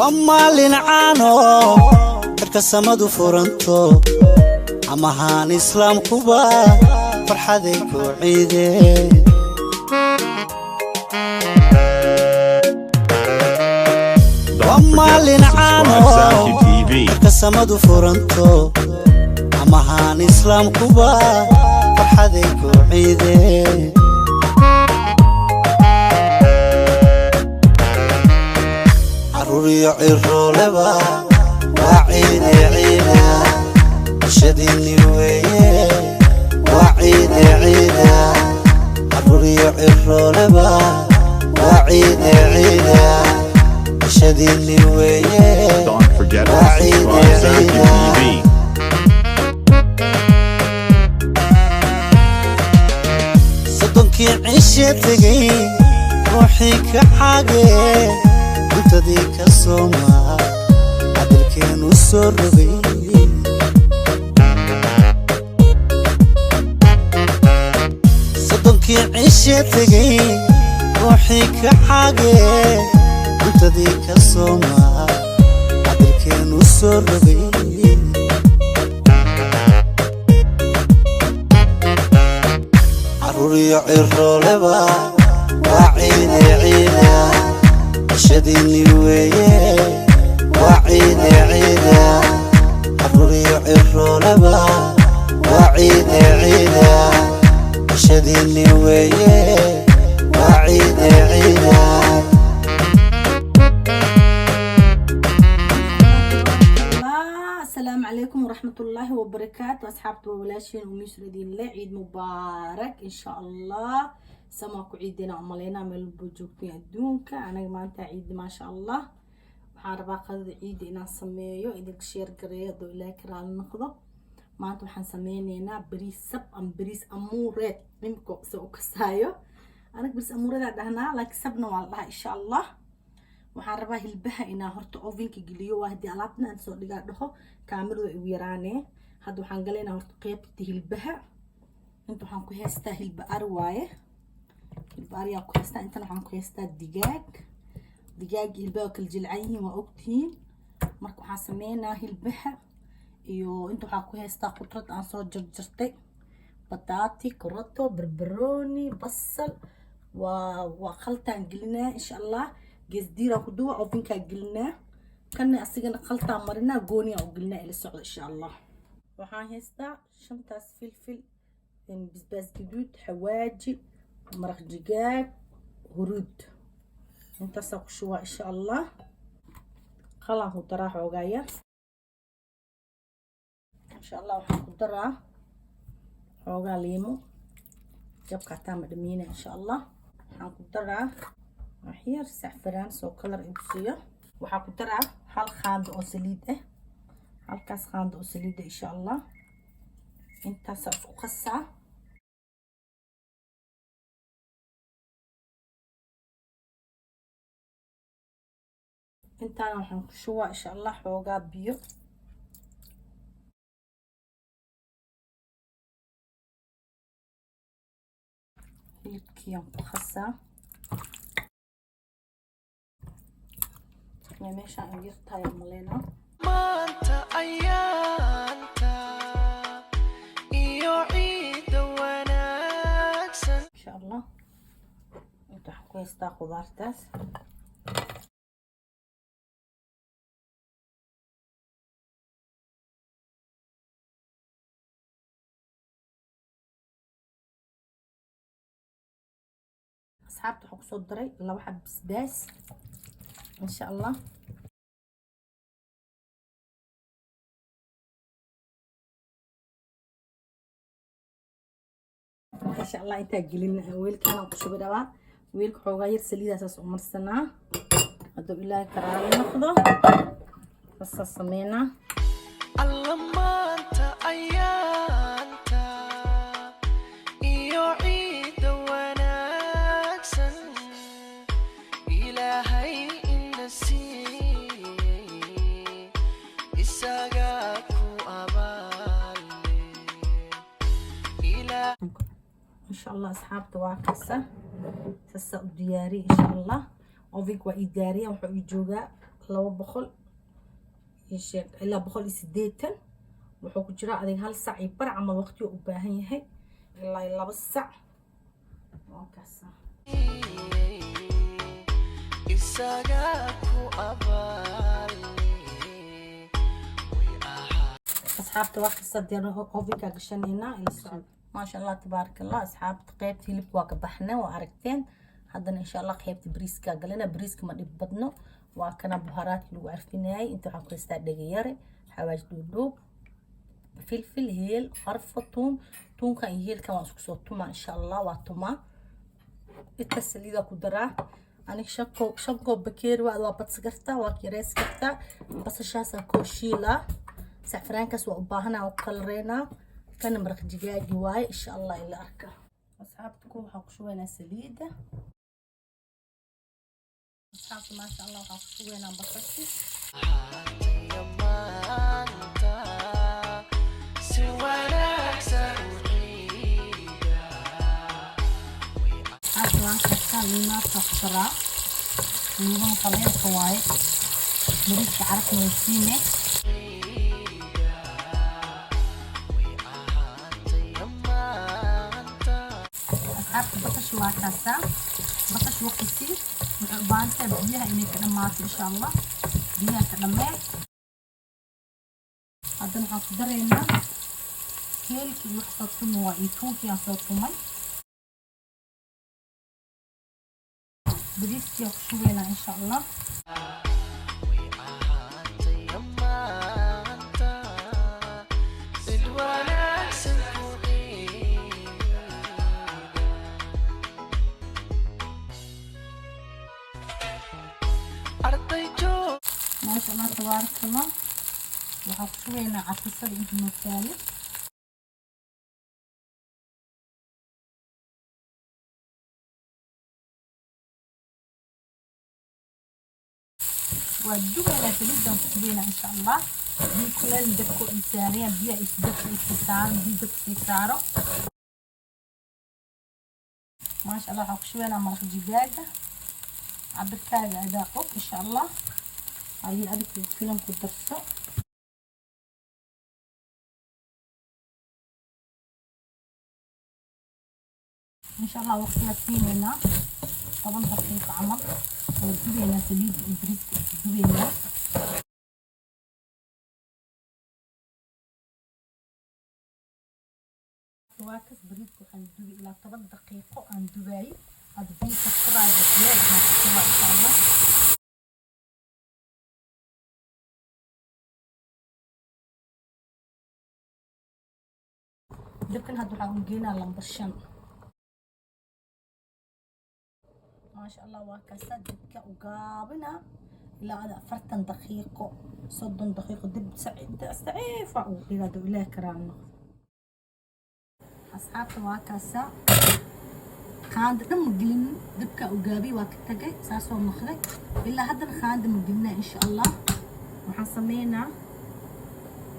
Waa maalin caano karka samadu furanto, amahaan islaamkuba farxaday ku ciideen. Waa Don't forget maalin to caano subscribe Zaki TV. karka samadu furanto, amahaan islaamkuba farxaday ku ciideen. Caruur iyo cirooleba waa ciide, ciida bulshadiinni weeye, waa ciide, ciida. Caruur iyo cirooleba waa ciide, ciida bulshadiinni weeye. Don't forget to waa ciide, subscribe Zaki ciida. TV. 30-kii cishe tegey ruuxii ka xaagee cuntadii ka soomaa, cadalkeenu soo rogay. 30-kii cishe tegey ruuxii ka xaagee cuntadii ka soomaa, cadalkeenu soo rogay. Caruur iyo cirooleba waa ciide, ciida bulshadiinni weeye, waa ciide, ciida. Caruur iyo cirooleba waa ciide, ciida bulshadiinni weeye, waa ciide, ciida. Asalaamu calaykum waraxmatullaahi wabarakaatu. Asxaabta, waa walaashiin Umiisur idin le. Ciid mubaarak insha Allah. Samaa ku ciidina umaleynaa meel walbo joogtay adduunka. Anaga maanta ciidi, maasha Allah. Waxaan rabaa qadada ciida inaan sameeyo, idinka share gareeyo, hadduu Ilaahay ka raali noqdo. Maanta waxaan sameyneynaa bariis sab ama bariis amuureed, nimka se u kasaayo. Anaga bariis amuureedaa dhahnaa, laakiin sabna waa la dhahaa insha Allah. Waxaan rabaa hilbaha inaan horta ovenka geliyo. Waa haddii alaabtan aan soo dhigaa dhaho, kaamirada igu yaraanee. Hadda waxaan galaynaa horta qeybta hilbaha. Inta waxaan ku haystaa hilba ari waaye, hilba ariyaa ku haystaa. Intana waxaan ku haystaa digaag. Digaag hilbaha waa kala jilcan yihiin, waa ogtihiin. Marka waxaan sameynaa hilbaha iyo inta waxaan ku haystaa khudrad aan soo jarjartay: bataati, karoto, barbarooni, basal. Waa khaltaan gelinaa insha Allah. Geesdiiraan ku duwa, ovenkaa gelinaa. Kana asigana khaltaan marinaa, gooniyaa u gelinaa. Ila socdo insha Allah. Waxaan haystaa shantaas filfil, basbaas gaduud, xawaaji, maraq digaag, huruud. Intaasaa ku shubaa insha Allah. Qalaan ku daraa xoogaa yar insha Allah. Waxaan ku daraa xoogaa liimo, jabka hataa ma dhamiina insha Allah. Waxaan ku daraa waxyar sacfaraan soo color igu siiyo. Waxaa ku daraa hal qaando oo saliid ah, halkaas qaando oo saliid ah insha Allah. Intaasaa isku qasaa. Intaana waxaan ku shubaa insha Allah xoogaa biyo. Hilibkiiyaan ku qasaa. Meeshaan ay yartahay umaleynaa. Maanta ayaanta iyo ciidda wanaagsan. Insha Allah inta waxaan ku haystaa khudaartaas. Asxaabta, waxaan kusoo daray laba xab basbaas insha Allah. Insha Allah intaa gelin weelkaanaan ku shubi rabaa. Weelka xoogaa yar saliidaasaas u marsanaa, hadduu Ilaahay karaali noqdo. Saasaa sameynaa. Alla maanta ayaanta iyo ciidda wanaagsan Ilaahay ina siiyey, isagaa ku abaale Ilaah. Insha Allah asxaabta, waa kasa, saasaa u diyaariyay insha Allah. Ovenka waa ii diyaariya, wuxuu ii joogaa 200 ilaa 180. Wuxuu ku jiraa adiga 1.5 saac camal waqti u baahan yahay, ilaa 2 sac. Waa kaasa. Isaga ku abaale way ahaa. Asxaabta, wax kasta dee ovenka gashanaynaa, ila socod. Maasha Allah, tabaaraka Allah. Asxaabta, qaybta hilibka waa ka baxnay, waa aragteen. Haddana insha Allah qaybta bariiska galina. Bariiska ma dhib badno. Waa kana buharaadki lagu carfinayay. Inta waxaan ku haystaa dhegayare, xawaaj dhuudhuub, filfil, heel, qarfo, tuun. Tuunkan iyo heelkan waan isku soo tumaa insha Allah. Waa tumaa. Inta saliida ku daraa aniga 5 koob bakeeri. Waa badsi kartaa, waa yareys kartaa. Basashaasaa koo shiilaa. Sacfaraankaas waa u baahanaa, u kalareynaa. Kana maraq digaagi waaye insha Allah. Ila arka asxaabta. Ku waxaa ku shubaynaa saliida. Asxaabta, maasha Allah, waxaa ku shubaynaa basashi. Ahaataya maanta si wanaagsan u ciida way. Asxaabta, waan kastaa liimaadka ku daraa. Liimaha qaleelka waaye, bariiska carafna way siine. Ciida way ahaataya maanta. Asxaabta, basashi waa kaasaa. Basashi waqti sii. Waxay u baahan tahay biyaha inay ka dhammaato insha Allah. Biyaha ka dhammee. Haddana waxaan ku daraynaa heelkii iyo wax soo tumi waa iyo tuunkii aan soo tumay. Bariiskii aan ku shubaynaa insha Allah. Way ahaataya maanta sid wanaagsan ku ciida. Arday joog. Maasha Allah, tabaaraka Allah. Waxaan ku shubaynaa carfisada inta noo taali. Waa dubaynaa, saliidaan ku dubaynaa insha Allah. Biyo kuleel dabka ii saarayaan, biyaha is dabka isii saaran, biyo dabka sii saaro. Maasha Allah, waxaan ku shubaynaa maraq digaaga. Cabirkaaga adaa og insha Allah. Ayay adig filan ku darso. Insha Allah waqtigaa siinaynaa 10 daqiiqo camal. Waa dubaynaa, saliid iyo bariiska isku dubaynaa. Waa kas bariiska. Waxaan dubi ilaa 10 daqiiqo aan dubaayay. Hadda biyo karkaraayo oo kuleel aan ku shubaa insha Allah. Dabkan hadda waxaan u geynaa lambar 5. Maasha Allah, waa kaasa. Dabka u gaabina ilaa ada 40 daqiiqo, 30 daqiiqo. Dab daciifa uu dhigaado Ilaah karaan noqdo. Asxaabta, waa kaasa. Qaanda dhan ma gelin, dabka u gaabiy, waa ka tagay, saasoo noqday. Ilaa haddana qaanda ma gelina insha Allah. Waxaan sameynaa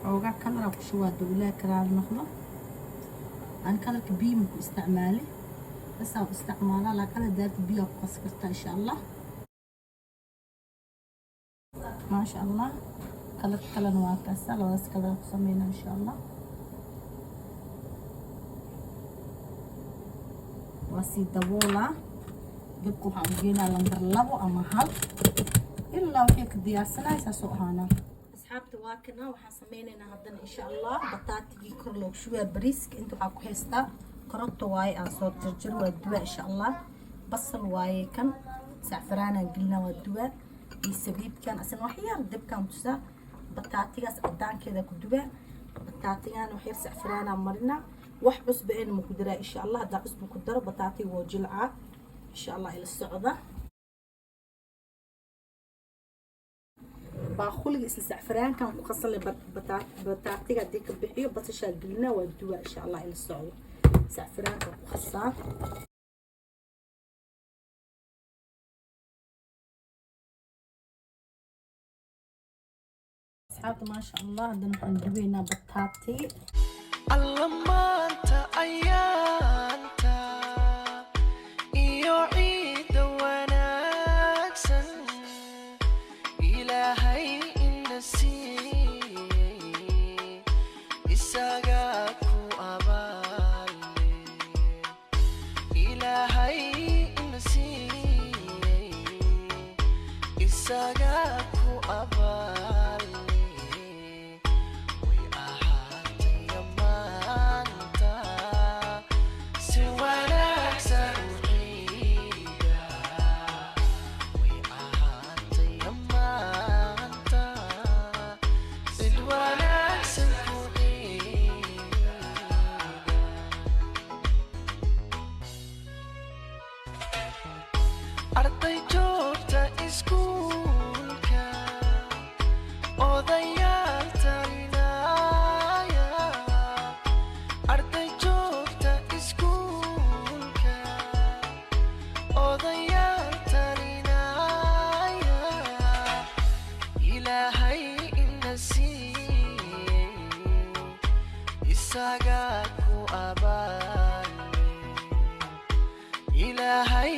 xoogaa colour ku shubaa duu Ilaah karaan noqdo. Aan colourka biyo ma ku isticmaali, bas aan isticmaalaa, laakiin hadaad biyo ku qasi kartaa insha Allah. Maasha Allah, colour kalena waa kaasa. Labadaas colour ku sameynaa insha Allah. Waa sii daboolaa. Dabka waxaan u geynaa lambar 2 ama 1 ilaa waxay ka diyaarsanaya saasoo ahaanaa. Asxaabta, waa kana. Waxaan sameynaynaa haddana insha Allah bataatigii kor loogu shubaya bariiska. Inta waxaa ku haystaa karoto waaye aan soo jarjaro, waa duwaa insha Allah. Basal waaye kan, sacfaraanaan gelinaa, waa duwaa. Iyo sabiibkan asana wax yar dabkaan tusaa. Bataatigaas cadaankeeda ku duwaa. Bataatigan wax yar sacfaraanaa marinaa. Wax cusba ayna ma ku daraa insha Allah. Haddaa cusba ku daro, bataatiga waa jilcaa insha Allah. Ila socda. Baaquliga isla sacfaraankan ku qasalay bataatiga haddii ka bixiyo, basashaa gelinaa, waa duwaa insha Allah. Ila socdo. Sacfaraanka ku qasaa. Asxaabta, maasha Allah, haddana waxaan dubaynaa bataati. Alla maanta ayaanta iyo ciidda wanaagsan. Isagaa ku abaale, way ahaatay maanta si wanaagsan u ciida, way ahaatay maanta si wanaagsan ku ciida. Arday joogta iskuulka, odayaal talinaya, arday joogta iskuulka, odayaal talinaya, Ilaahay ina siiyey, isagaa ku abaale, Ilaahay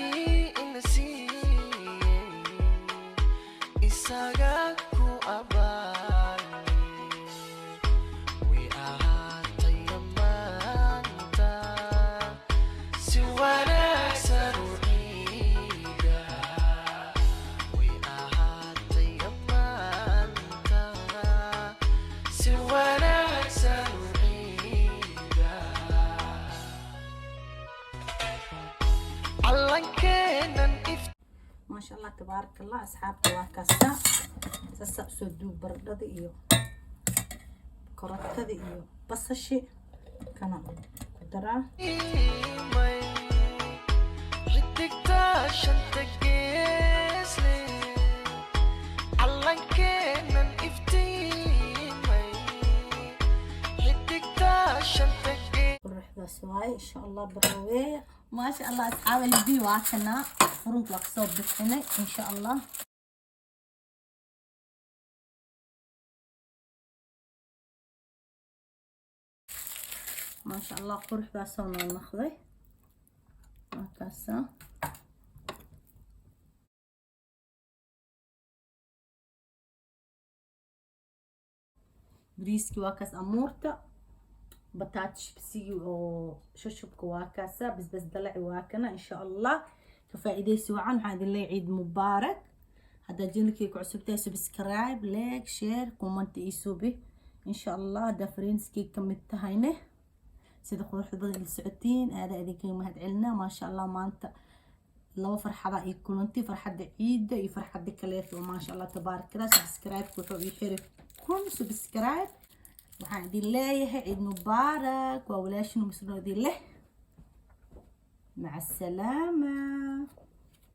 ina siiyey, isagaa ku abaale, way ahaatay maanta si wanaagsan u ciida, way ahaatay maanta si wanaagsan u ciida. Callankeennan if Maasha Allah, tabaaraka Allah. Asxaabta, waa kasta sasa usoo duug baradhada iyo karootada iyo basashi kana ku daraa. May xidigta shanta geesle, callankeennan iftiimay, xidigta shanta gees. Quruxdaas waaye, insha Allah baraweeya. Maasha Allah, asxaaba, libii waa kana, furunka waa kasoo bixinay, insha Allah. Maasha Allah, quruxdaasoo noo noqday, waa kaasa. Bariiskii waa kaas, amuurta bataati shibsigii oo shushubka waa kaasa, basbas dalaci waa kana. Insha Allah ka faa'iidaysi wacan. Waxaan idin leeyahay ciid mubaarak. Haddaad channelkay ku cusub tahay, subscribe, like, share, comment ii subi, insha Allah. Haddaa friendskay ka mid tahayne, sida quruxda badan ila socotiin, aadaa idinkaga mahad celinaa. Maasha Allah, maanta laba farxada ii kulantay, farxadda ciidda iyo farxadda kaleeto oo maasha Allah, tabaaraka Allah. Subscribe wuxuu ii xiray 1000 subscribe. Waxaan idin leeyahay ciid mubaarak. Waa walaashin musno idin leh. Maca asalaama.